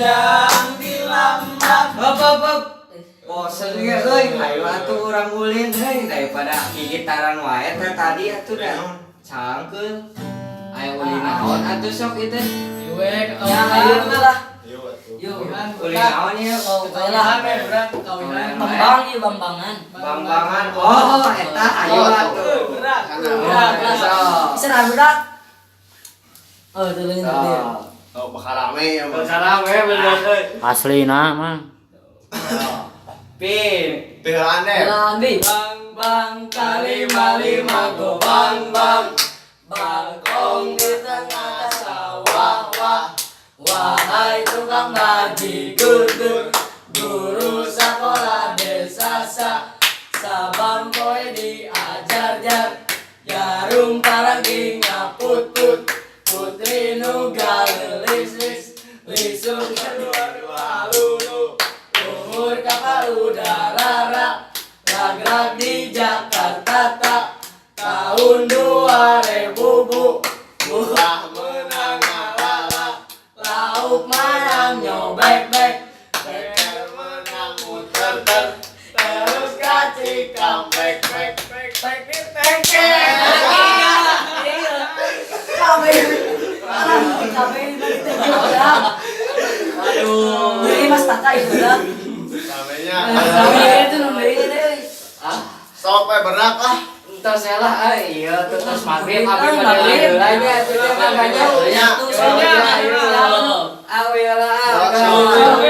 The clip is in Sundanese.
Yang dilambat. Hop hop hop. Bosen ge euy, hayu atuh urang ulin euy, daripada gigitaran wae teh tadi atuh dah. Cangkeul. Ayo ulin naon atuh sok ieu teh? Iwe. Ya, ayo lah. Yuk atuh. Yuk. Ulin naon ieu? Ayolah. Kawinan. Bambang ieu, bambangan. Bambangan. Oh, eta ayo atuh. Berat. Oh, sok. Bisa lah, budak. Oh, itu lagi nanti. Sok. Oh, bakal rame ya, Mas. Bakal rame bener euy. Asli nah mah. Pin. Tinggal deh. Jalan bi. Bang bang kali lima go bang bang. Bangkong di tengah sawah wah. Wahai tukang bajigur gur. Guru sekolah desa sa. Saban poe diajar jar. Jarum paranggi ngaput put. Putri nu galelis lis. Lisung dua dua lulu. Umur kapal udara ra. Rag-rag di Jakarta tak. Tahun 2000 bu. Buah menang lala. Lauk menang nyobek bek. Beker menang muter ter. Terus kaci comeback back back back back. Kabe. Kabe itu udah. Aduh. Ini Mas Taka itu udah. Ramenya. Kabe itu nomornya deh. Ah, Sok we berak lah. entos lah, ah, iya, terus maghrib, Ah, maghrib pada maghrib. lagi atuh teh makanya. Iya. Tuh, Iya, iya. iya. Ah, iya lah, ah. Sok.